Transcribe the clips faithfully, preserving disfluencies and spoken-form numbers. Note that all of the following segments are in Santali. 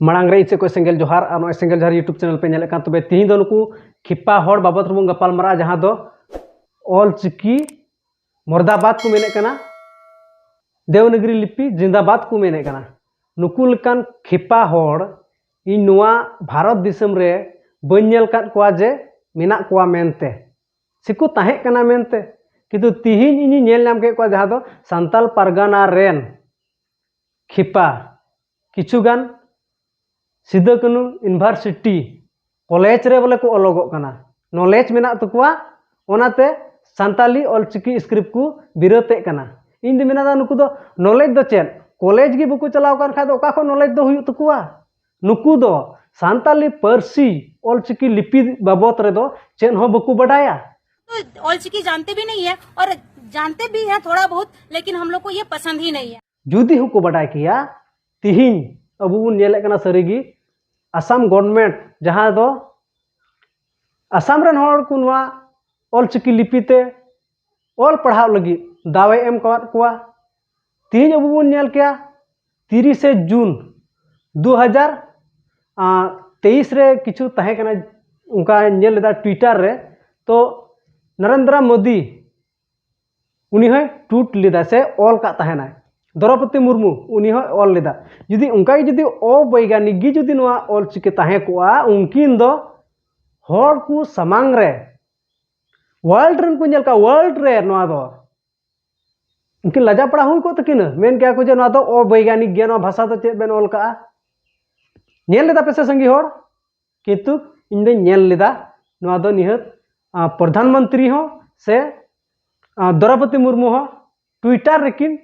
ᱢᱟᱲᱟᱝ ᱨᱮ ᱤᱧ ᱥᱮᱫ ᱠᱷᱚᱱ ᱥᱮᱸᱜᱮᱞ ᱡᱚᱦᱟᱨ᱾ ᱟᱨ ᱱᱚᱜᱼᱚᱭ ᱥᱮᱸᱜᱮᱞ ᱡᱚᱦᱟᱨ YouTube channel ᱯᱮ ᱧᱮᱞᱮᱫ ᱠᱟᱱ, ᱛᱚᱵᱮ ᱛᱤᱦᱤᱧ ᱫᱚ ᱱᱩᱠᱩ ᱠᱷᱮᱯᱟ ᱦᱚᱲ ᱵᱟᱵᱚᱫ ᱨᱮᱵᱚᱱ ᱜᱟᱯᱟᱞ ᱢᱟᱨᱟᱜᱼᱟ, ᱡᱟᱦᱟᱸ ᱫᱚ ᱚᱞ ᱪᱤᱠᱤ ᱢᱚᱨᱫᱟᱵᱟᱫ ᱠᱚ ᱢᱮᱱᱮᱫ ᱠᱟᱱᱟ, ᱫᱮᱣᱱᱟᱜᱽᱨᱤ ᱞᱤᱯᱤ ᱡᱤᱱᱫᱟᱵᱟᱫ ᱠᱚ ᱢᱮᱱᱮᱫ ᱠᱟᱱᱟ᱾ ᱱᱩᱠᱩ ᱞᱮᱠᱟᱱ ᱠᱷᱮᱯᱟ ᱦᱚᱲ ᱤᱧ ᱱᱚᱣᱟ ᱵᱷᱟᱨᱚᱛ ᱫᱤᱥᱚᱢ ᱨᱮ ᱵᱟᱹᱧ ᱧᱮᱞ ᱟᱠᱟᱫ ᱠᱚᱣᱟ ᱡᱮ ᱢᱮᱱᱟᱜ ᱠᱚᱣᱟ ᱢᱮᱱᱛᱮ, ᱥᱮᱠᱚ ᱛᱟᱦᱮᱸ ᱠᱟᱱᱟ ᱢᱮᱱᱛᱮ᱾ ᱠᱤᱱᱛᱩ ᱛᱤᱦᱤᱧ ᱤᱧᱤᱧ ᱧᱮᱞ ᱧᱟᱢ ᱠᱮᱫ ᱠᱚᱣᱟ, ᱡᱟᱦᱟᱸ ᱫᱚ ᱥᱟᱱᱛᱟᱞ ᱯᱟᱨᱜᱟᱱᱟ ᱨᱮᱱ ᱠᱷᱮᱯᱟ ᱠᱤᱪᱷᱩ ᱜᱟᱱ ᱥᱤᱫᱩ ᱠᱟᱹᱱᱦᱩ ᱤᱭᱩᱱᱤᱵᱷᱟᱨᱥᱤᱴᱤ ᱠᱚᱞᱮᱡᱽ ᱨᱮ ᱵᱚᱞᱮ ᱠᱚ ᱚᱞᱚᱜᱚᱜ ᱠᱟᱱᱟ, ᱱᱚᱞᱮᱡᱽ ᱢᱮᱱᱟᱜ ᱛᱟᱠᱚᱣᱟ, ᱚᱱᱟᱛᱮ ᱥᱟᱱᱛᱟᱞᱤ ᱚᱞᱪᱤᱠᱤ ᱥᱠᱨᱤᱯᱴ ᱠᱚ ᱵᱤᱨᱳᱫᱮᱫ ᱠᱟᱱᱟ᱾ ᱤᱧ ᱫᱚ ᱢᱮᱱᱟ, ᱱᱩᱠᱩ ᱫᱚ ᱱᱚᱞᱮᱡᱽ ᱫᱚ ᱪᱮᱫ? ᱠᱚᱞᱮᱡᱽ ᱜᱮ ᱵᱟᱠᱚ ᱪᱟᱞᱟᱣ ᱟᱠᱟᱱ ᱠᱷᱟᱡ ᱫᱚ ᱚᱠᱟ ᱠᱷᱚᱱ ᱱᱚᱞᱮᱡᱽ ᱫᱚ ᱦᱩᱭᱩᱜ ᱛᱟᱠᱚᱣᱟ? ᱱᱩᱠᱩ ᱫᱚ ᱥᱟᱱᱛᱟᱞᱤ ᱯᱟᱹᱨᱥᱤ ᱚᱞᱪᱤᱠᱤ ᱞᱤᱯᱤ ᱵᱟᱵᱚᱫ ᱨᱮᱫᱚ ᱪᱮᱫ ᱦᱚᱸ ᱵᱟᱠᱚ ᱵᱟᱰᱟᱭᱟ᱾ तो ऑलचिकी जानते भी नहीं है, और जानते भी हैं थोड़ा बहुत, लेकिन हम लोग को ये पसंद ही नहीं है। ᱡᱩᱫᱤ ᱦᱚᱸᱠᱚ ᱵᱟᱰᱟᱭ ᱠᱮᱭᱟ, ᱛᱤᱦᱤᱧ ᱟᱵᱚ ᱵᱚᱱ ᱧᱮᱞᱮᱫ ᱠᱟᱱᱟ ᱥᱟᱹᱨᱤᱜᱮ ᱟᱥᱟᱢ ᱜᱚᱵᱷᱚᱨᱱᱢᱮᱱᱴ, ᱡᱟᱦᱟᱸ ᱫᱚ ᱟᱥᱟᱢ ᱨᱮᱱ ᱦᱚᱲ ᱠᱚ ᱱᱚᱣᱟ ᱚᱞᱪᱤᱠᱤ ᱞᱤᱯᱤ ᱛᱮ ᱚᱞ ᱯᱟᱲᱦᱟᱣ ᱞᱟᱹᱜᱤᱫ ᱫᱟᱣᱮ ᱮᱢ ᱟᱠᱟᱫ ᱠᱚᱣᱟ᱾ ᱛᱤᱦᱤᱧ ᱟᱵᱚ ᱵᱚᱱ ᱧᱮᱞ ᱠᱮᱭᱟ, ᱛᱤᱨᱤᱥᱮ ᱡᱩᱱ ᱫᱩ ᱦᱟᱡᱟᱨ ᱛᱮᱭᱤᱥ ᱨᱮ ᱠᱤᱪᱷᱩ ᱛᱟᱦᱮᱸ ᱠᱟᱱᱟ, ᱚᱱᱠᱟ ᱧᱮᱞ ᱞᱮᱫᱟ ᱴᱩᱭᱴᱟᱨ ᱨᱮ, ᱛᱚ ᱱᱚᱨᱮᱱᱫᱨᱚ ᱢᱳᱫᱤ ᱩᱱᱤ ᱦᱚᱸᱭ ᱴᱩᱴ ᱞᱮᱫᱟ ᱥᱮ ᱚᱞ ᱠᱟᱜ ᱛᱟᱦᱮᱱᱟᱭ᱾ ᱫᱨᱚᱯᱚᱫᱤ ᱢᱩᱨᱢᱩ ᱩᱱᱤ ᱦᱚᱸᱭ ᱚᱞ ᱞᱮᱫᱟ᱾ ᱡᱩᱫᱤ ᱚᱱᱠᱟ ᱜᱮ ᱡᱩᱫᱤ ᱚᱵᱳᱭᱜᱟᱱᱤᱠ ᱜᱮ ᱡᱩᱫᱤ ᱱᱚᱣᱟ ᱚᱞᱪᱤᱠᱤ ᱛᱟᱦᱮᱸ ᱠᱚᱜᱼᱟ, ᱩᱱᱠᱤᱱ ᱫᱚ ᱦᱚᱲ ᱠᱚ ᱥᱟᱢᱟᱝ ᱨᱮ, ᱣᱟᱨᱞᱰ ᱨᱮᱱ ᱠᱚ ᱧᱮᱞ ᱠᱟᱜᱼᱟ, ᱣᱟᱨᱞᱰ ᱨᱮ ᱱᱚᱣᱟ ᱫᱚ ᱩᱱᱠᱤᱱ ᱞᱟᱡᱟ ᱯᱟᱲᱟ ᱦᱩᱭ ᱠᱚᱜ ᱛᱟᱹᱠᱤᱱᱟ, ᱢᱮᱱ ᱠᱮᱭᱟ ᱠᱚ ᱡᱮ ᱱᱚᱣᱟ ᱫᱚ ᱚᱵᱳᱭᱜᱟᱱᱤᱠ ᱜᱮᱭᱟ, ᱱᱚᱣᱟ ᱵᱷᱟᱥᱟ ᱫᱚ ᱪᱮᱫ ᱵᱮᱱ ᱚᱞ ᱠᱟᱜᱼᱟ? ᱧᱮᱞ ᱞᱮᱫᱟ ᱯᱮ ᱥᱮ ᱥᱟᱸᱜᱮ ᱦᱚᱲ? ᱠᱤᱱᱛᱩ ᱤᱧ ᱫᱚᱧ ᱧᱮᱞ ᱞᱮᱫᱟ ᱱᱚᱣᱟ ᱫᱚ ᱱᱤᱦᱟᱹᱛ, ᱟᱸ, ᱯᱨᱚᱫᱷᱟᱱ ᱢᱚᱱᱛᱨᱤ ᱦᱚᱸ ᱥᱮ, ᱟᱸ, ᱫᱨᱚᱯᱚᱫᱤ ᱢᱩᱨᱢᱩ ᱦᱚᱸ ᱴᱩᱭᱴᱟᱨ ᱨᱮᱠᱤᱱ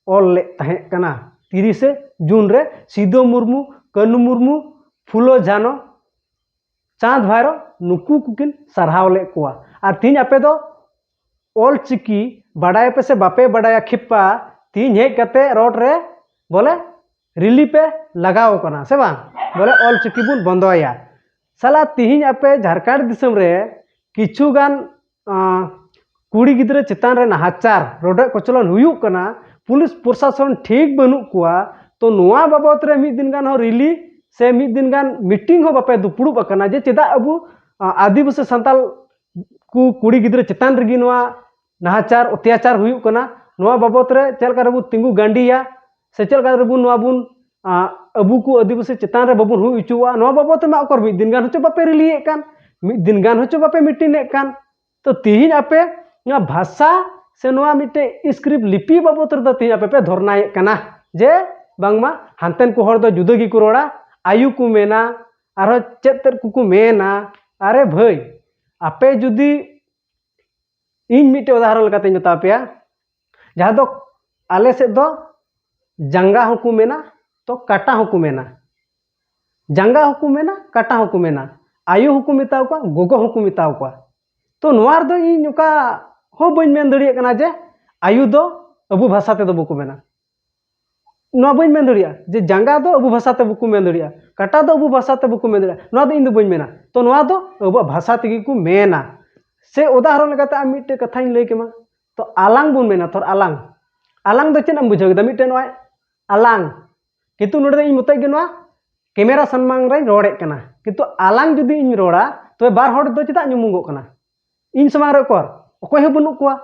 ᱚᱞ ᱞᱮᱫ ᱛᱟᱦᱮᱸ ᱠᱟᱱᱟ᱾ ᱛᱤᱨᱤᱥᱮ ᱡᱩᱱ ᱨᱮ ᱥᱤᱫᱩ ᱢᱩᱨᱢᱩ, ᱠᱟᱹᱱᱩ ᱢᱩᱨᱢᱩ, ᱯᱷᱩᱞᱳ ᱡᱷᱟᱱᱚ, ᱪᱟᱸᱫᱽ ᱵᱷᱟᱭᱨᱚ, ᱱᱩᱠᱩ ᱠᱚᱠᱤᱱ ᱥᱟᱨᱦᱟᱣ ᱞᱮᱫ ᱠᱚᱣᱟ᱾ ᱟᱨ ᱛᱤᱦᱤᱧ ᱟᱯᱮ ᱫᱚ ᱚᱞ ᱪᱤᱠᱤ ᱵᱟᱰᱟᱭᱟᱯᱮ ᱥᱮ ᱵᱟᱯᱮ ᱵᱟᱰᱟᱭᱟ ᱠᱷᱮᱯᱟ, ᱛᱤᱦᱤᱧ ᱦᱮᱡ ᱠᱟᱛᱮ ᱨᱳᱰ ᱨᱮ ᱵᱚᱞᱮ ᱨᱮᱞᱤ ᱯᱮ ᱞᱟᱜᱟᱣ ᱠᱟᱱᱟ ᱥᱮ ᱵᱟᱝ? ᱵᱚᱞᱮ ᱚᱞ ᱪᱤᱠᱤ ᱵᱚᱱ ᱵᱚᱱᱫᱚᱭᱟ᱾ ᱥᱟᱞᱟ ᱛᱤᱦᱤᱧ ᱟᱯᱮ ᱡᱷᱟᱲᱠᱷᱚᱸᱰ ᱫᱤᱥᱚᱢ ᱨᱮ ᱠᱤᱪᱷᱩ ᱜᱟᱱ, ᱟᱸ, ᱠᱩᱲᱤ ᱜᱤᱫᱽᱨᱟᱹ ᱪᱮᱛᱟᱱ ᱨᱮ ᱱᱟᱦᱟᱪᱟᱨ, ᱨᱚᱰᱚᱡ ᱠᱚᱪᱞᱚᱱ ᱦᱩᱭᱩᱜ ᱠᱟᱱᱟ, ᱯᱩᱞᱤᱥ ᱯᱨᱚᱥᱟᱥᱚᱱ ᱴᱷᱤᱠ ᱵᱟᱹᱱᱩᱜ ᱠᱚᱣᱟ, ᱛᱚ ᱱᱚᱣᱟ ᱵᱟᱵᱚᱛ ᱨᱮ ᱢᱤᱫ ᱫᱤᱱ ᱜᱟᱱ ᱦᱚᱸ ᱨᱮᱞᱤ ᱥᱮ ᱢᱤᱫ ᱫᱤᱱ ᱜᱟᱱ ᱢᱤᱴᱤᱝ ᱦᱚᱸ ᱵᱟᱯᱮ ᱫᱩᱯᱲᱩᱵ ᱟᱠᱟᱱᱟ ᱡᱮ ᱪᱮᱫᱟᱜ ᱟᱵᱚ ᱟᱹᱫᱤᱵᱟᱹᱥᱤ ᱥᱟᱱᱛᱟᱲ ᱠᱚ ᱠᱩᱲᱤ ᱜᱤᱫᱽᱨᱟᱹ ᱪᱮᱛᱟᱱ ᱨᱮᱜᱮ ᱱᱚᱣᱟ ᱱᱟᱦᱟᱪᱟᱨ ᱚᱛᱛᱟᱪᱟᱨ ᱦᱩᱭᱩᱜ ᱠᱟᱱᱟ, ᱱᱚᱣᱟ ᱵᱟᱵᱚᱛ ᱨᱮ ᱪᱮᱫ ᱞᱮᱠᱟ ᱨᱮᱵᱚ ᱛᱤᱸᱜᱩ ᱜᱟᱸᱰᱤᱭᱟ ᱥᱮ ᱪᱮᱫ ᱞᱮᱠᱟ ᱨᱮᱵᱚ ᱱᱚᱣᱟ ᱵᱚᱱ ᱟᱵᱚ ᱠᱚ ᱟᱹᱫᱤᱵᱟᱹᱥᱤ ᱪᱮᱛᱟᱱ ᱨᱮ ᱵᱟᱵᱚᱱ ᱦᱩᱭ ᱦᱚᱪᱚᱣᱟᱜᱼᱟ, ᱱᱚᱣᱟ ᱵᱟᱵᱚᱛ ᱨᱮᱢᱟ ᱚᱠᱚᱨ ᱢᱤᱫ ᱫᱤᱱ ᱜᱟᱱ ᱦᱚᱪᱚ ᱵᱟᱯᱮ ᱨᱮᱞᱤᱭᱮᱫ ᱠᱟᱱ, ᱢᱤᱫ ᱫᱤᱱ ᱜᱟᱱ ᱦᱚᱪᱚ ᱵᱟᱯᱮ ᱢᱤᱴᱤᱝ ᱮᱫ ᱠᱟᱱ᱾ ᱛᱚ ᱛᱤᱦᱤᱧ ᱟᱯᱮ ᱱᱚᱣᱟ ᱵᱷᱟᱥᱟ ᱥᱮ ᱱᱚᱣᱟ ᱢᱤᱫᱴᱮᱡ ᱥᱠᱨᱤᱯᱴ ᱞᱤᱯᱤ ᱵᱟᱵᱚᱛ ᱨᱮᱫᱚ ᱛᱤᱦᱤᱧ ᱟᱯᱮ ᱯᱮ ᱫᱷᱚᱨᱱᱟᱭᱮᱫ ᱠᱟᱱᱟ ᱡᱮ ᱵᱟᱝᱢᱟ ᱦᱟᱱᱛᱮᱱ ᱠᱚ ᱦᱚᱲ ᱫᱚ ᱡᱩᱫᱟᱹ ᱜᱮᱠᱚ ᱨᱚᱲᱟ, ᱟᱭᱩ ᱠᱚ ᱢᱮᱱᱟ, ᱟᱨᱦᱚᱸ ᱪᱮᱫ ᱛᱮᱫ ᱠᱚᱠᱚ ᱢᱮᱱᱟ᱾ ᱟᱨᱮ ᱵᱷᱟᱹᱭ, ᱟᱯᱮ ᱡᱩᱫᱤ, ᱤᱧ ᱢᱤᱫᱴᱮᱡ ᱩᱫᱟᱦᱚᱨᱚᱱ ᱞᱮᱠᱟᱛᱮᱧ ᱢᱮᱛᱟ ᱯᱮᱭᱟ, ᱡᱟᱦᱟᱸ ᱫᱚ ᱟᱞᱮ ᱥᱮᱫ ᱫᱚ ᱡᱟᱸᱜᱟ ᱦᱚᱸᱠᱚ ᱢᱮᱱᱟ, ᱛᱚ ᱠᱟᱴᱟ ᱦᱚᱸᱠᱚ ᱢᱮᱱᱟ᱾ ᱡᱟᱸᱜᱟ ᱦᱚᱸᱠᱚ ᱢᱮᱱᱟ, ᱠᱟᱴᱟ ᱦᱚᱸᱠᱚ ᱢᱮᱱᱟ᱾ ᱟᱭᱳ ᱦᱚᱸᱠᱚ ᱢᱮᱛᱟ ᱠᱚᱣᱟ, ᱜᱚᱜᱚ ᱦᱚᱸᱠᱚ ᱢᱮᱛᱟ ᱠᱚᱣᱟ᱾ ᱛᱚ ᱱᱚᱣᱟ ᱨᱮᱫᱚ ᱤᱧ ᱚᱠᱟ ᱦᱚᱸ ᱵᱟᱹᱧ ᱢᱮᱱ ᱫᱟᱲᱮᱭᱟᱜ ᱠᱟᱱᱟ ᱡᱮ ᱟᱭᱳ ᱫᱚ ᱟᱵᱚ ᱵᱷᱟᱥᱟ ᱛᱮᱫᱚ ᱵᱟᱠᱚ ᱢᱮᱱᱟ᱾ ᱱᱚᱣᱟ ᱵᱟᱹᱧ ᱢᱮᱱ ᱫᱟᱲᱮᱭᱟᱜᱼᱟ ᱡᱮ ᱡᱟᱸᱜᱟ ᱫᱚ ᱟᱵᱚ ᱵᱷᱟᱥᱟ ᱛᱮ ᱵᱟᱠᱚ ᱢᱮᱱ ᱫᱟᱲᱮᱭᱟᱜᱼᱟ, ᱠᱟᱴᱟ ᱫᱚ ᱟᱵᱚ ᱵᱷᱟᱥᱟ ᱛᱮ ᱵᱟᱠᱚ ᱢᱮᱱ ᱫᱟᱲᱮᱭᱟᱜᱼᱟ, ᱱᱚᱣᱟ ᱫᱚ ᱤᱧ ᱫᱚ ᱵᱟᱹᱧ ᱢᱮᱱᱟ᱾ ᱛᱚ ᱱᱚᱣᱟ ᱫᱚ ᱟᱵᱚᱣᱟᱜ ᱵᱷᱟᱥᱟ ᱛᱮᱜᱮ ᱠᱚ ᱢᱮᱱᱟ᱾ ᱥᱮ ᱩᱫᱟᱦᱚᱨᱚᱱ ᱞᱮᱠᱟᱛᱮ ᱟᱢ ᱢᱤᱫᱴᱮᱡ ᱠᱟᱛᱷᱟᱧ ᱞᱟᱹᱭ ᱠᱮᱢᱟ, ᱛᱚ ᱟᱞᱟᱝ ᱵᱚᱱ ᱢᱮᱱᱟ, ᱛᱷᱚᱨ ᱟᱞᱟᱝ, ᱟᱞᱟᱝ ᱫᱚ ᱪᱮᱫ ᱮᱢ ᱵᱩᱡᱷᱟᱹᱣ ᱠᱮᱫᱟ? ᱢᱤᱫᱴᱮᱡ ᱱᱚᱜᱼᱚᱭ ᱟᱞᱟᱝ, ᱠᱤᱱᱛᱩ ᱱᱚᱰᱮ ᱫᱚ ᱤᱧ ᱢᱚᱛᱚᱡ ᱜᱮ ᱱᱚᱣᱟ ᱠᱮᱢᱮᱨᱟ ᱥᱟᱢᱟᱝ ᱨᱮᱧ ᱨᱚᱲᱮᱫ ᱠᱟᱱᱟ, ᱠᱤᱱᱛᱩ ᱟᱞᱟᱝ ᱡᱩᱫᱤ ᱤᱧ ᱨᱚᱲᱟ ᱛᱚᱵᱮ ᱵᱟᱨ ᱦᱚᱲ ᱫᱚ ᱪᱮᱫᱟᱜ ᱧᱩᱢᱩᱜᱚᱜ ᱠᱟᱱᱟ? ᱤᱧ ᱥᱟᱢᱟᱝ ᱨᱮ ᱚᱠᱚᱭ, ᱚᱠᱚᱭ ᱦᱚᱸ ᱵᱟᱹᱱᱩᱜ ᱠᱚᱣᱟ,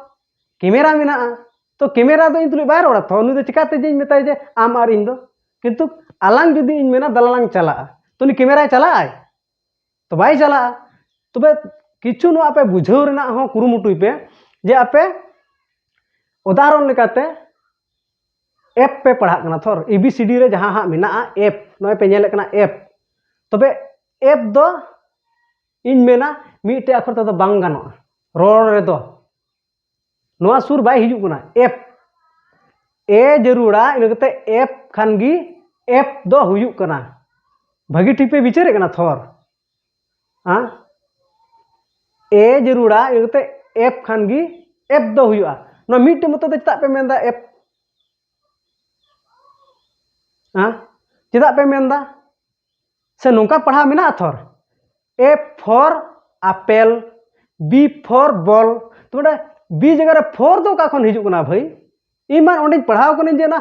ᱠᱮᱢᱮᱨᱟ ᱢᱮᱱᱟᱜᱼᱟ᱾ ᱛᱚ ᱠᱮᱢᱮᱨᱟ ᱫᱚ ᱤᱧ ᱛᱩᱞᱩᱡ ᱵᱟᱭ ᱨᱚᱲᱟ, ᱛᱚ ᱩᱱᱤ ᱫᱚ ᱪᱤᱠᱟᱛᱮ ᱡᱮ ᱤᱧ ᱢᱮᱛᱟᱭᱟ ᱡᱮ ᱟᱢ ᱟᱨ ᱤᱧ ᱫᱚ? ᱠᱤᱱᱛᱩ ᱟᱞᱟᱝ ᱡᱩᱫᱤ ᱤᱧ ᱢᱮᱱᱟ ᱫᱟᱞᱟᱞᱟᱝ ᱪᱟᱞᱟᱜᱼᱟ, ᱛᱚ ᱩᱱᱤ ᱠᱮᱢᱮᱨᱟᱭ ᱪᱟᱞᱟᱜᱼᱟᱭ? ᱛᱚ ᱵᱟᱭ ᱪᱟᱞᱟᱜᱼᱟ᱾ ᱛᱚᱵᱮ ᱠᱤᱪᱷᱩ ᱱᱚᱣᱟ ᱟᱯᱮ ᱵᱩᱡᱷᱟᱹᱣ ᱨᱮᱱᱟᱜ ᱦᱚᱸ ᱠᱩᱨᱩᱢᱩᱴᱩᱭ ᱯᱮ ᱡᱮ ᱟᱯᱮ ᱩᱫᱟᱦᱚᱨᱚᱱ ᱞᱮᱠᱟᱛᱮ ᱮᱯ ᱯᱮ ᱯᱟᱲᱦᱟᱜ ᱠᱟᱱᱟ, ᱛᱷᱚᱨ ᱮ ᱵᱤ ᱥᱤ ᱰᱤ ᱨᱮ ᱡᱟᱦᱟᱸ ᱦᱟᱸᱜ ᱢᱮᱱᱟᱜᱼᱟ ᱮᱯ, ᱱᱚᱜᱼᱚᱭ ᱯᱮ ᱧᱮᱞᱮᱫ ᱠᱟᱱᱟ ᱮᱯ᱾ ᱛᱚᱵᱮ ᱮᱯ ᱫᱚ ᱤᱧ ᱢᱮᱱᱟ ᱢᱤᱫᱴᱮᱡ ᱟᱠᱷᱚᱨ ᱛᱮᱫᱚ ᱵᱟᱝ ᱜᱟᱱᱚᱜᱼᱟ ᱨᱚᱲ ᱨᱮᱫᱚ, ᱱᱚᱣᱟ ᱥᱩᱨ ᱵᱟᱭ ᱦᱤᱡᱩᱜ ᱠᱟᱱᱟ᱾ ᱮᱯ, ᱮ ᱡᱟᱹᱨᱩᱲᱟ, ᱤᱱᱟᱹ ᱠᱟᱛᱮ ᱮᱯ ᱠᱷᱟᱱ ᱜᱮ ᱮᱯ ᱫᱚ ᱦᱩᱭᱩᱜ ᱠᱟᱱᱟ᱾ ᱵᱷᱟᱹᱜᱤ ᱴᱷᱤᱠ ᱯᱮ ᱵᱤᱪᱟᱹᱨᱮᱫ ᱠᱟᱱᱟ ᱛᱷᱚᱨ? ᱦᱮᱸ, ᱮ ᱡᱟᱹᱨᱩᱲᱟ, ᱤᱱᱟᱹ ᱠᱟᱛᱮ ᱮᱯ ᱠᱷᱟᱱ ᱜᱮ ᱮᱯ ᱫᱚ ᱦᱩᱭᱩᱜᱼᱟ᱾ ᱱᱚᱣᱟ ᱢᱤᱫᱴᱮᱡ ᱢᱚᱛᱚ ᱫᱚ ᱪᱮᱫᱟᱜ ᱯᱮ ᱢᱮᱱᱫᱟ ᱮᱯ? ᱦᱮᱸ, ᱪᱮᱫᱟᱜ ᱯᱮ ᱢᱮᱱᱫᱟ? ᱥᱮ ᱱᱚᱝᱠᱟ ᱯᱟᱲᱦᱟᱣ ᱢᱮᱱᱟᱜᱼᱟ ᱛᱷᱚᱨ, A for apple, B for ball᱾ ᱛᱚ ᱚᱸᱰᱮ ᱵᱤ ᱡᱟᱭᱜᱟ ᱨᱮ ᱯᱷᱳᱨ ᱫᱚ ᱚᱠᱟ ᱠᱷᱚᱱ ᱦᱤᱡᱩᱜ ᱠᱟᱱᱟ ᱵᱷᱟᱹᱭ? ᱤᱧ ᱢᱟ ᱚᱸᱰᱮᱧ ᱯᱟᱲᱦᱟᱣ ᱠᱟᱹᱱᱟᱹᱧ ᱡᱮ ᱚᱱᱟ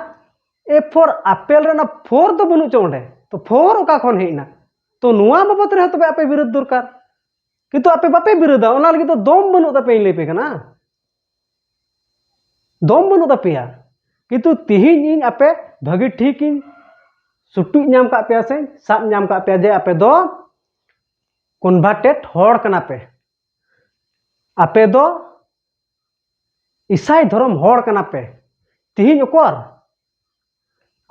ᱮ ᱯᱷᱚᱨ ᱟᱯᱮᱞ ᱨᱮ ᱚᱱᱟ ᱯᱷᱳᱨ ᱫᱚ ᱵᱟᱹᱱᱩᱜ ᱪᱚ ᱚᱸᱰᱮ᱾ ᱛᱚ ᱯᱷᱳᱨ ᱚᱠᱟ ᱠᱷᱚᱱ ᱦᱮᱡ ᱮᱱᱟ? ᱛᱚ ᱱᱚᱣᱟ ᱵᱟᱵᱚᱛ ᱨᱮᱦᱚᱸ ᱛᱚᱵᱮ ᱟᱯᱮ ᱵᱤᱨᱳᱫᱷ ᱫᱚᱨᱠᱟᱨ᱾ ᱠᱤᱱᱛᱩ ᱟᱯᱮ ᱵᱟᱯᱮ ᱵᱤᱨᱳᱫᱷᱟ, ᱚᱱᱟ ᱞᱟᱹᱜᱤᱫ ᱫᱚ ᱫᱚᱢ ᱵᱟᱹᱱᱩᱜ ᱛᱟᱯᱮᱭᱟ᱾ ᱤᱧ ᱞᱟᱹᱭ ᱯᱮ ᱠᱟᱱᱟ, ᱫᱚᱢ ᱵᱟᱹᱱᱩᱜ ᱛᱟᱯᱮᱭᱟ᱾ ᱠᱤᱱᱛᱩ ᱛᱤᱦᱤᱧ ᱤᱧ ᱟᱯᱮ ᱵᱷᱟᱹᱜᱤ ᱴᱷᱤᱠ ᱤᱧ ᱥᱩᱴᱩᱡ ᱧᱟᱢ ᱠᱟᱜ ᱯᱮᱭᱟ ᱥᱮ ᱥᱟᱵ ᱧᱟᱢ ᱠᱟᱜ ᱯᱮᱭᱟ ᱡᱮ ᱟᱯᱮ ᱫᱚ ᱠᱚᱱᱵᱷᱟᱨᱴᱮᱰ ᱦᱚᱲ ᱠᱟᱱᱟ ᱯᱮ, ᱟᱯᱮ ᱫᱚ ᱤᱥᱟᱭ ᱫᱷᱚᱨᱚᱢ ᱦᱚᱲ ᱠᱟᱱᱟ ᱯᱮ᱾ ᱛᱤᱦᱤᱧ ᱚᱠᱚᱨ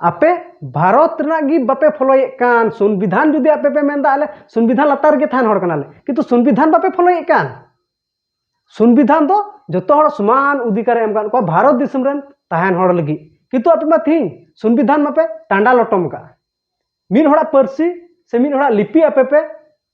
ᱟᱯᱮ ᱵᱷᱟᱨᱚᱛ ᱨᱮᱱᱟᱜ ᱜᱮ ᱵᱟᱯᱮ ᱯᱷᱚᱞᱳᱭᱮᱫ ᱠᱟᱱ, ᱥᱚᱝᱵᱤᱫᱷᱟᱱ ᱡᱩᱫᱤ ᱟᱯᱮ ᱯᱮ ᱢᱮᱱᱫᱟ ᱟᱞᱮ ᱥᱚᱝᱵᱤᱫᱷᱟᱱ ᱞᱟᱛᱟᱨ ᱨᱮᱜᱮ ᱛᱟᱦᱮᱱ ᱦᱚᱲ ᱠᱟᱱᱟᱞᱮ, ᱠᱤᱱᱛᱩ ᱥᱚᱝᱵᱤᱫᱷᱟᱱ ᱵᱟᱯᱮ ᱯᱷᱚᱞᱳᱭᱮᱫ ᱠᱟᱱ᱾ ᱥᱚᱝᱵᱤᱫᱷᱟᱱ ᱫᱚ ᱡᱚᱛᱚ ᱦᱚᱲ ᱥᱚᱢᱟᱱ ᱚᱫᱷᱤᱠᱟᱨ ᱮ ᱮᱢ ᱟᱠᱟᱫ ᱠᱚᱣᱟ ᱵᱷᱟᱨᱚᱛ ᱫᱤᱥᱚᱢ ᱨᱮᱱ ᱛᱟᱦᱮᱱ ᱦᱚᱲ ᱞᱟᱹᱜᱤᱫ, ᱠᱤᱱᱛᱩ ᱟᱯᱮ ᱢᱟ ᱛᱤᱦᱤᱧ ᱥᱚᱝᱵᱤᱫᱷᱟᱱ ᱢᱟᱯᱮ ᱴᱟᱸᱰᱟ ᱞᱚᱴᱚᱢ ᱟᱠᱟᱫᱼᱟ᱾ ᱢᱤᱫ ᱦᱚᱲᱟᱜ ᱯᱟᱹᱨᱥᱤ ᱥᱮ ᱢᱤᱫ ᱦᱚᱲᱟᱜ ᱞᱤᱯᱤ ᱟᱯᱮ ᱯᱮ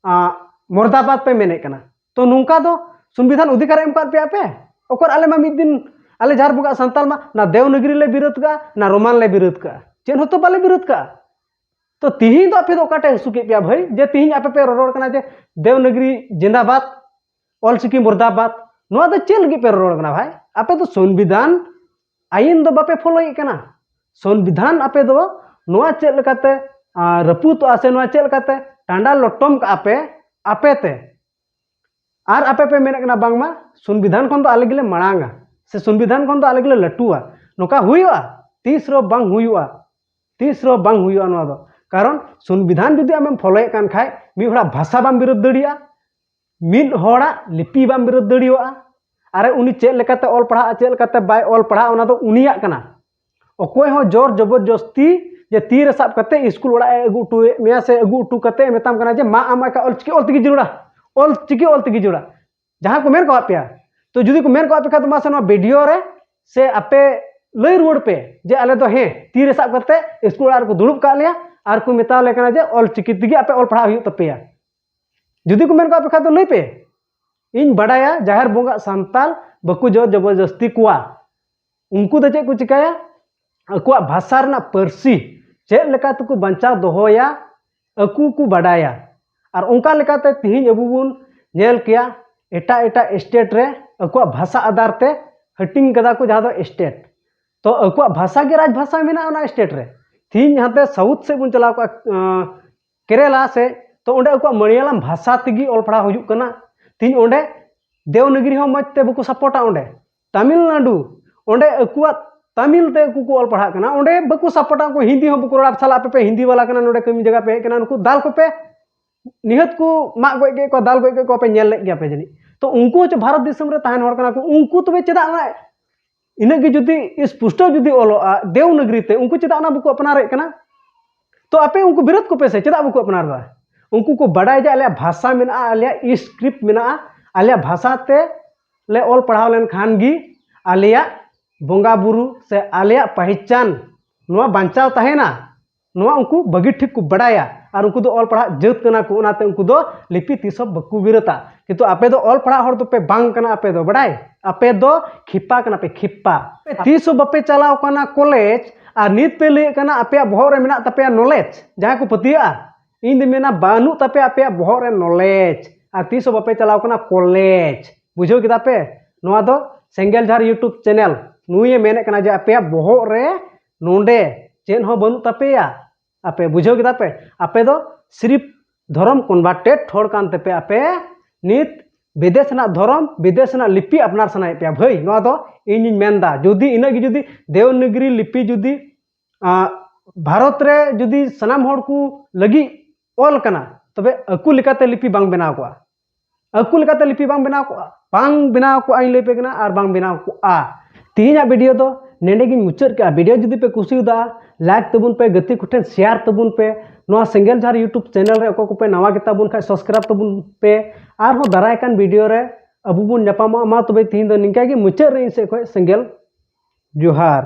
ᱟᱸ, ᱢᱚᱨᱫᱟᱵᱟᱫ ᱯᱮ ᱢᱮᱱᱮᱫ ᱠᱟᱱᱟ᱾ ᱛᱚ ᱱᱚᱝᱠᱟ ᱫᱚ ᱥᱚᱝᱵᱤᱫᱷᱟᱱ ᱚᱫᱷᱤᱠᱟᱨ ᱮ ᱮᱢ ᱟᱠᱟᱫ ᱯᱮᱭᱟ ᱯᱮ? ᱚᱠᱚᱨ ᱟᱞᱮ ᱢᱟ ᱢᱤᱫ ᱫᱤᱱ ᱟᱞᱮ ᱡᱟᱦᱟᱸ ᱵᱚᱸᱜᱟ ᱥᱟᱱᱛᱟᱲ ᱢᱟ ᱱᱟ ᱫᱮᱣᱱᱟᱜᱽᱨᱤ ᱞᱮ ᱵᱤᱨᱳᱫᱷ ᱠᱟᱜᱼᱟ, ᱱᱟ ᱨᱳᱢᱟᱱ ᱞᱮ ᱵᱤᱨᱳᱫᱷ ᱠᱟᱜᱼᱟ, ᱪᱮᱫ ᱦᱚᱸᱛᱚ ᱵᱟᱞᱮ ᱵᱤᱨᱳᱫᱷ ᱠᱟᱜᱼᱟ᱾ ᱛᱚ ᱛᱤᱦᱤᱧ ᱫᱚ ᱟᱯᱮ ᱫᱚ ᱚᱠᱟᱴᱟᱜ ᱦᱟᱹᱥᱩ ᱠᱮᱫ ᱯᱮᱭᱟ ᱵᱷᱟᱹᱭ, ᱡᱮ ᱛᱤᱦᱤᱧ ᱟᱯᱮ ᱯᱮ ᱨᱚᱨᱚᱲ ᱠᱟᱱᱟ ᱡᱮ ᱫᱮᱣᱱᱟᱜᱽᱨᱤ ᱡᱤᱱᱫᱟᱵᱟᱫ, ᱚᱞᱪᱤᱠᱤ ᱢᱩᱨᱫᱟᱵᱟᱫ? ᱱᱚᱣᱟ ᱫᱚ ᱪᱮᱫ ᱞᱟᱹᱜᱤᱫ ᱯᱮ ᱨᱚᱨᱚᱲ ᱠᱟᱱᱟ ᱵᱷᱟᱭ? ᱟᱯᱮ ᱫᱚ ᱥᱚᱝᱵᱤᱫᱷᱟᱱ ᱟᱭᱤᱱ ᱫᱚ ᱵᱟᱯᱮ ᱯᱷᱚᱞᱳᱭᱮᱫ ᱠᱟᱱᱟ᱾ ᱥᱚᱝᱵᱤᱫᱷᱟᱱ ᱟᱯᱮ ᱫᱚ ᱱᱚᱣᱟ ᱪᱮᱫ ᱞᱮᱠᱟᱛᱮ ᱟᱸ, ᱨᱟᱹᱯᱩᱫᱚᱜᱼᱟ ᱥᱮ ᱱᱚᱣᱟ ᱪᱮᱫ ᱞᱮᱠᱟᱛᱮ ᱴᱟᱸᱰᱟ ᱞᱚᱴᱚᱢ ᱠᱟᱜᱼᱟ ᱯᱮ ᱟᱯᱮ ᱛᱮ, ᱟᱨ ᱟᱯᱮ ᱯᱮ ᱢᱮᱱᱮᱫ ᱠᱟᱱᱟ ᱵᱟᱝᱢᱟ ᱥᱚᱝᱵᱤᱫᱷᱟᱱ ᱠᱷᱚᱱ ᱫᱚ ᱟᱞᱮ ᱜᱮᱞᱮ ᱢᱟᱲᱟᱝᱟ ᱥᱮ ᱥᱚᱝᱵᱤᱫᱷᱟᱱ ᱠᱷᱚᱱ ᱫᱚ ᱟᱞᱮ ᱜᱮᱞᱮ ᱞᱟᱹᱴᱩᱣᱟ᱾ ᱱᱚᱝᱠᱟ ᱦᱩᱭᱩᱜᱼᱟ? ᱛᱤᱥ ᱨᱮᱦᱚᱸ ᱵᱟᱝ ᱦᱩᱭᱩᱜᱼᱟ, ᱛᱤᱥ ᱨᱮᱦᱚᱸ ᱵᱟᱝ ᱦᱩᱭᱩᱜᱼᱟ ᱱᱚᱣᱟ ᱫᱚ᱾ ᱠᱟᱨᱚᱱ ᱥᱚᱝᱵᱤᱫᱷᱟᱱ ᱡᱩᱫᱤ ᱟᱢᱮᱢ ᱯᱷᱚᱞᱳᱭᱮᱫ ᱠᱟᱱ ᱠᱷᱟᱡ ᱢᱤᱫ ᱦᱚᱲᱟᱜ ᱵᱷᱟᱥᱟ ᱵᱟᱢ ᱵᱤᱨᱳᱫᱷ ᱫᱟᱲᱮᱭᱟᱜᱼᱟ, ᱢᱤᱫ ᱦᱚᱲᱟᱜ ᱞᱤᱯᱤ ᱵᱟᱢ ᱵᱤᱨᱳᱫᱷ ᱫᱟᱲᱮᱭᱟᱜᱼᱟ᱾ ᱟᱨᱮ ᱩᱱᱤ ᱪᱮᱫ ᱞᱮᱠᱟᱛᱮ ᱚᱞ ᱯᱟᱲᱦᱟᱜᱼᱟ, ᱪᱮᱫ ᱞᱮᱠᱟᱛᱮ ᱵᱟᱭ ᱚᱞ ᱯᱟᱲᱦᱟᱜᱼᱟ, ᱚᱱᱟ ᱫᱚ ᱩᱱᱤᱭᱟᱜ ᱠᱟᱱᱟ᱾ ᱚᱠᱚᱭ ᱦᱚᱸ ᱡᱳᱨ ᱡᱚᱵᱚᱨᱡᱚᱥᱛᱤ ᱡᱮ ᱛᱤ ᱨᱮ ᱥᱟᱵ ᱠᱟᱛᱮ ᱥᱠᱩᱞ ᱚᱲᱟᱜ ᱮ ᱟᱹᱜᱩ ᱦᱚᱴᱚᱭᱮᱫ ᱢᱮᱭᱟ ᱥᱮ ᱟᱹᱜᱩ ᱦᱚᱴᱚ ᱠᱟᱛᱮ ᱮ ᱢᱮᱛᱟᱢ ᱠᱟᱱᱟ ᱡᱮ ᱢᱟ ᱟᱢ ᱮᱠᱟ ᱚᱞᱪᱤᱠᱤ ᱚᱞ ᱛᱮᱜᱮ ᱡᱟᱹᱨᱩᱲᱟ, ᱚᱞᱪᱤᱠᱤ ᱚᱞ ᱛᱮᱜᱮ ᱡᱟᱹᱨᱩᱲᱟ, ᱡᱟᱦᱟᱸ ᱠᱚ ᱢᱮᱱ ᱠᱟᱣᱟᱫ ᱯᱮᱭᱟ᱾ ᱛᱚ ᱡᱩᱫᱤ ᱠᱚ ᱢᱮᱱ ᱠᱟᱣᱟᱫ ᱯᱮ ᱠᱷᱟᱡ ᱫᱚ ᱢᱟᱥᱮ ᱱᱚᱣᱟ ᱵᱷᱤᱰᱤᱭᱳ ᱨᱮ ᱥᱮ ᱟᱯᱮ ᱞᱟᱹᱭ ᱨᱩᱣᱟᱹᱲ ᱯᱮ ᱡᱮ ᱟᱞᱮ ᱫᱚ ᱦᱮᱸ ᱛᱤ ᱨᱮ ᱥᱟᱵ ᱠᱟᱛᱮ ᱥᱠᱩᱞ ᱚᱲᱟᱜ ᱨᱮᱠᱚ ᱫᱩᱲᱩᱵ ᱠᱟᱜ ᱞᱮᱭᱟ ᱟᱨ ᱠᱚ ᱢᱮᱛᱟ ᱞᱮ ᱠᱟᱱᱟ ᱡᱮ ᱚᱞᱪᱤᱠᱤ ᱛᱮᱜᱮ ᱟᱯᱮ ᱚᱞ ᱯᱟᱲᱦᱟᱜ ᱦᱩᱭᱩᱜ ᱛᱟᱯᱮᱭᱟ᱾ ᱡᱩᱫᱤ ᱠᱚ ᱢᱮᱱ ᱠᱟᱣᱟᱫ ᱯᱮ ᱠᱷᱟᱡ ᱫᱚ ᱞᱟᱹᱭ ᱯᱮ᱾ ᱤᱧ ᱵᱟᱰᱟᱭᱟ ᱡᱟᱦᱮᱨ ᱵᱚᱸᱜᱟ ᱥᱟᱱᱛᱟᱞ ᱵᱟᱠᱚ ᱡᱳᱨ ᱡᱚᱵᱚᱨᱡᱚᱥᱛᱤ ᱠᱚᱣᱟ᱾ ᱩᱱᱠᱩ ᱫᱚ ᱪᱮᱫ ᱠᱚ ᱪᱤᱠᱟᱹᱭᱟ? ᱟᱠᱚᱣᱟᱜ ᱵᱷᱟᱥᱟ ᱨᱮᱱᱟᱜ ᱯᱟᱹᱨᱥᱤ ᱪᱮᱫ ᱞᱮᱠᱟ ᱛᱮᱠᱚ ᱵᱟᱧᱪᱟᱣ ᱫᱚᱦᱚᱭᱟ, ᱟᱠᱚ ᱠᱚ ᱵᱟᱰᱟᱭᱟ᱾ ᱟᱨ ᱚᱱᱠᱟ ᱞᱮᱠᱟᱛᱮ ᱛᱤᱦᱤᱧ ᱟᱵᱚ ᱵᱚᱱ ᱧᱮᱞ ᱠᱮᱭᱟ ᱮᱴᱟᱜ ᱮᱴᱟᱜ ᱥᱴᱮᱴ ᱨᱮ ᱟᱠᱚᱣᱟᱜ ᱵᱷᱟᱥᱟ ᱟᱫᱷᱟᱨ ᱛᱮ ᱦᱟᱹᱴᱤᱧ ᱠᱟᱫᱟ ᱠᱚ ᱡᱟᱦᱟᱸ ᱫᱚ ᱥᱴᱮᱴ᱾ ᱛᱚ ᱟᱠᱚᱣᱟᱜ ᱵᱷᱟᱥᱟ ᱜᱮ ᱨᱟᱡᱽ ᱵᱷᱟᱥᱟ ᱢᱮᱱᱟᱜᱼᱟ ᱚᱱᱟ ᱥᱴᱮᱴ ᱨᱮ, ᱛᱤᱦᱤᱧ ᱦᱟᱱᱛᱮ ᱥᱟᱣᱩᱛᱷ ᱥᱮᱫ ᱵᱚᱱ ᱪᱟᱞᱟᱣ ᱠᱚᱜᱼᱟ, ᱠᱮᱨᱮᱞᱟ ᱥᱮᱫ, ᱛᱚ ᱚᱸᱰᱮ ᱟᱠᱚᱣᱟᱜ ᱢᱟᱞᱭᱟᱞᱟᱢ ᱵᱷᱟᱥᱟ ᱛᱮᱜᱮ ᱚᱞ ᱯᱟᱲᱦᱟᱣ ᱦᱩᱭᱩᱜ ᱠᱟᱱᱟ᱾ ᱛᱤᱦᱤᱧ ᱚᱸᱰᱮ ᱫᱮᱣᱱᱟᱜᱽᱨᱤ ᱦᱚᱸ ᱢᱚᱡᱽ ᱛᱮ ᱵᱟᱠᱚ ᱥᱟᱯᱳᱨᱴᱟ᱾ ᱚᱸᱰᱮ ᱛᱟᱢᱤᱞᱱᱟᱰᱩ, ᱚᱸᱰᱮ ᱟᱠᱚᱣᱟᱜ ᱛᱟᱢᱤᱞ ᱛᱮ ᱩᱱᱠᱩ ᱠᱚ ᱚᱞ ᱯᱟᱲᱦᱟᱜ ᱠᱟᱱᱟ᱾ ᱚᱸᱰᱮ ᱵᱟᱠᱚ ᱥᱟᱯᱳᱨᱴᱟ, ᱩᱱᱠᱩ ᱦᱤᱱᱫᱤ ᱦᱚᱸ ᱵᱟᱠᱚ ᱨᱚᱲᱟ᱾ ᱥᱟᱞᱟ, ᱟᱯᱮ ᱯᱮ ᱦᱤᱱᱫᱤ ᱵᱟᱞᱟ ᱠᱟᱱᱟ, ᱱᱚᱰᱮ ᱠᱟᱹᱢᱤ ᱡᱟᱭᱜᱟ ᱯᱮ ᱦᱮᱡ ᱠᱟᱱᱟ, ᱱᱩᱠᱩ ᱫᱟᱞ ᱠᱚᱯᱮ, ᱱᱤᱦᱟᱹᱛ ᱠᱚ ᱢᱟᱜ ᱜᱚᱡ ᱠᱮᱫ ᱠᱚᱣᱟ, ᱫᱟᱞ ᱜᱚᱡ ᱠᱮᱫ ᱠᱚᱣᱟ, ᱯᱮ ᱧᱮᱞ ᱞᱮᱫ ᱜᱮᱭᱟ ᱯᱮ ᱡᱟᱹᱱᱤᱡ᱾ ᱛᱚ ᱩᱱᱠᱩ ᱦᱚᱸ ᱪᱮ ᱵᱷᱟᱨᱚᱛ ᱫᱤᱥᱚᱢ ᱨᱮ ᱛᱟᱦᱮᱱ ᱦᱚᱲ ᱠᱟᱱᱟ ᱠᱚ, ᱩᱱᱠᱩ ᱛᱚᱵᱮ ᱪᱮᱫᱟᱜ ᱚᱱᱟ ᱤᱱᱟᱹᱜ ᱜᱮ ᱡᱩᱫᱤ ᱥᱯᱩᱥᱴᱟᱹᱣ ᱡᱩᱫᱤ ᱚᱞᱚᱜᱼᱟ ᱫᱮᱣᱱᱟᱜᱽᱨᱤ ᱛᱮ, ᱩᱱᱠᱩ ᱪᱮᱫᱟᱜ ᱚᱱᱟ ᱵᱟᱠᱚ ᱟᱯᱱᱟᱨᱮᱫ ᱠᱟᱱᱟ? ᱛᱚ ᱟᱯᱮ ᱩᱱᱠᱩ ᱵᱤᱨᱳᱫ ᱠᱚᱯᱮ ᱥᱮ, ᱪᱮᱫᱟᱜ ᱵᱟᱠᱚ ᱟᱯᱱᱟᱨ ᱮᱫᱟ? ᱩᱱᱠᱩ ᱠᱚ ᱵᱟᱰᱟᱭ ᱡᱮ ᱟᱞᱮᱭᱟᱜ ᱵᱷᱟᱥᱟ ᱢᱮᱱᱟᱜᱼᱟ, ᱟᱞᱮᱭᱟᱜ ᱥᱠᱨᱤᱯᱴ ᱢᱮᱱᱟᱜᱼᱟ, ᱟᱞᱮᱭᱟᱜ ᱵᱷᱟᱥᱟ ᱛᱮ ᱞᱮ ᱚᱞ ᱯᱟᱲᱦᱟᱣ ᱞᱮᱱᱠᱷᱟᱱ ᱜᱮ ᱟᱞᱮᱭᱟᱜ ᱵᱚᱸᱜᱟ ᱵᱩᱨᱩ ᱥᱮ ᱟᱞᱮᱭᱟᱜ ᱯᱟᱦᱤᱪᱟᱱ ᱱᱚᱣᱟ ᱵᱟᱧᱪᱟᱣ ᱛᱟᱦᱮᱱᱟ᱾ ᱱᱚᱣᱟ ᱩᱱᱠᱩ ᱵᱷᱟᱹᱜᱤ ᱴᱷᱤᱠ ᱠᱚ ᱵᱟᱰᱟᱭᱟ, ᱟᱨ ᱩᱱᱠᱩ ᱫᱚ ᱚᱞ ᱯᱟᱲᱦᱟᱜ ᱡᱟᱹᱛ ᱠᱟᱱᱟ ᱠᱚ, ᱚᱱᱟᱛᱮ ᱩᱱᱠᱩ ᱫᱚ ᱞᱤᱯᱤ ᱛᱤᱥ ᱦᱚᱸ ᱵᱟᱠᱚ ᱵᱤᱨᱳᱫᱟ᱾ ᱠᱤᱱᱛᱩ ᱟᱯᱮ ᱫᱚ ᱚᱞ ᱯᱟᱲᱦᱟᱜ ᱦᱚᱲ ᱫᱚᱯᱮ ᱵᱟᱝ ᱠᱟᱱᱟ, ᱟᱯᱮ ᱫᱚ ᱵᱟᱰᱟᱭ, ᱟᱯᱮ ᱫᱚ ᱠᱷᱤᱯᱟ ᱠᱟᱱᱟ ᱯᱮ, ᱠᱷᱤᱯᱟ᱾ ᱛᱤᱥ ᱦᱚᱸ ᱵᱟᱯᱮ ᱪᱟᱞᱟᱣ ᱠᱟᱱᱟ ᱠᱚᱞᱮᱡᱽ, ᱟᱨ ᱱᱤᱛ ᱯᱮ ᱞᱟᱹᱭᱮᱫ ᱠᱟᱱᱟ ᱟᱯᱮᱭᱟᱜ ᱵᱚᱦᱚᱜ ᱨᱮ ᱢᱮᱱᱟᱜ ᱛᱟᱯᱮᱭᱟ ᱱᱚᱞᱮᱡᱽ᱾ ᱡᱟᱦᱟᱸᱭ ᱠᱚ ᱯᱟᱹᱛᱭᱟᱹᱜᱼᱟ, ᱤᱧ ᱫᱚ ᱢᱮᱱᱟ ᱵᱟᱹᱱᱩᱜ ᱛᱟᱯᱮᱭᱟ ᱟᱯᱮᱭᱟᱜ ᱵᱚᱦᱚᱜ ᱨᱮ ᱱᱚᱞᱮᱡᱽ, ᱟᱨ ᱛᱤᱥ ᱦᱚᱸ ᱵᱟᱯᱮ ᱪᱟᱞᱟᱣ ᱠᱟᱱᱟ ᱠᱚᱞᱮᱡᱽ᱾ ᱵᱩᱡᱷᱟᱹᱣ ᱠᱮᱫᱟ ᱯᱮ? ᱱᱚᱣᱟ ᱫᱚ ᱥᱮᱸᱜᱮᱞ ᱡᱷᱟᱨ YouTube ᱪᱮᱱᱮᱞ ᱱᱩᱭᱮ ᱢᱮᱱᱮᱫ ᱠᱟᱱᱟ ᱡᱮ ᱟᱯᱮᱭᱟᱜ ᱵᱚᱦᱚᱜ ᱨᱮ ᱱᱚᱰᱮ ᱪᱮᱫ ᱦᱚᱸ ᱵᱟᱹᱱᱩᱜ ᱛᱟᱯᱮᱭᱟ᱾ ᱟᱯᱮ ᱵᱩᱡᱷᱟᱹᱣ ᱠᱮᱫᱟ ᱯᱮ? ᱟᱯᱮ ᱫᱚ ᱥᱤᱨᱤᱯ ᱫᱷᱚᱨᱚᱢ ᱠᱚᱱᱵᱷᱟᱨᱴᱮᱰ ᱦᱚᱲ ᱠᱟᱱ ᱛᱮᱯᱮ ᱟᱯᱮ, ᱱᱤᱛ ᱵᱤᱫᱮᱥ ᱨᱮᱱᱟᱜ ᱫᱷᱚᱨᱚᱢ, ᱵᱤᱫᱮᱥ ᱨᱮᱱᱟᱜ ᱞᱤᱯᱤ ᱟᱯᱱᱟᱨ ᱥᱟᱱᱟᱭᱮᱫ ᱯᱮᱭᱟ᱾ ᱵᱷᱟᱹᱭ, ᱱᱚᱣᱟ ᱫᱚ ᱤᱧᱤᱧ ᱢᱮᱱᱫᱟ, ᱡᱩᱫᱤ ᱤᱱᱟᱹᱜ ᱜᱮ ᱡᱩᱫᱤ ᱫᱮᱣᱱᱟᱜᱽᱨᱤ ᱞᱤᱯᱤ ᱡᱩᱫᱤ, ᱟᱸ, ᱵᱷᱟᱨᱚᱛ ᱨᱮ ᱡᱩᱫᱤ ᱥᱟᱱᱟᱢ ᱦᱚᱲ ᱠᱚ ᱞᱟᱹᱜᱤᱫ ᱚᱞ ᱠᱟᱱᱟ, ᱛᱚᱵᱮ ᱟᱠᱚ ᱞᱮᱠᱟᱛᱮ ᱞᱤᱯᱤ ᱵᱟᱝ ᱵᱮᱱᱟᱣ ᱠᱚᱜᱼᱟ᱾ ᱟᱠᱚ ᱞᱮᱠᱟᱛᱮ ᱞᱤᱯᱤ ᱵᱟᱝ ᱵᱮᱱᱟᱣ ᱠᱚᱜᱼᱟ, ᱵᱟᱝ ᱵᱮᱱᱟᱣ ᱠᱚᱜᱼᱟ, ᱤᱧ ᱞᱟᱹᱭ ᱯᱮ ᱠᱟᱱᱟ, ᱟᱨ ᱵᱟᱝ ᱵᱮᱱᱟᱣ ᱠᱚᱜᱼᱟ᱾ ᱛᱮᱦᱮᱧᱟᱜ ᱵᱷᱤᱰᱤᱭᱳ ᱫᱚ ᱱᱮᱰᱮ ᱜᱤᱧ ᱢᱩᱪᱟᱹᱫ ᱠᱮᱜᱼᱟ᱾ ᱵᱷᱤᱰᱤᱭᱳ ᱡᱩᱫᱤ ᱯᱮ ᱠᱩᱥᱤᱭᱟᱫᱟ, ᱞᱟᱭᱤᱠ ᱛᱟᱵᱚᱱ ᱯᱮ, ᱜᱟᱛᱮ ᱠᱚᱴᱷᱮᱱ ᱥᱮᱭᱟᱨ ᱛᱟᱵᱚᱱ ᱯᱮ᱾ ᱱᱚᱣᱟ ᱥᱮᱸᱜᱮᱞ ᱡᱷᱟᱨ YouTube ᱪᱮᱱᱮᱞ ᱨᱮ ᱚᱠᱚᱭ ᱠᱚᱯᱮ ᱱᱟᱣᱟ ᱜᱮᱛᱟ ᱵᱚᱱ ᱠᱷᱟᱡ, ᱥᱟᱵᱥᱠᱨᱟᱭᱤᱵ ᱛᱟᱵᱚᱱ ᱯᱮ᱾ ᱟᱨᱦᱚᱸ ᱫᱟᱨᱟᱭ ᱠᱟᱱ ᱵᱷᱤᱰᱤᱭᱳ ᱨᱮ ᱟᱵᱚ ᱵᱚᱱ ᱧᱟᱯᱟᱢᱚᱜᱼᱟ᱾ ᱢᱟ ᱛᱚᱵᱮ ᱛᱮᱦᱮᱧ ᱫᱚ ᱱᱤᱝᱠᱟ ᱜᱮ, ᱢᱩᱪᱟᱹᱫ ᱨᱮ ᱤᱧ ᱥᱮᱫ ᱠᱷᱚᱱ ᱥᱮᱸᱜᱮᱞ ᱡᱚᱦᱟᱨ᱾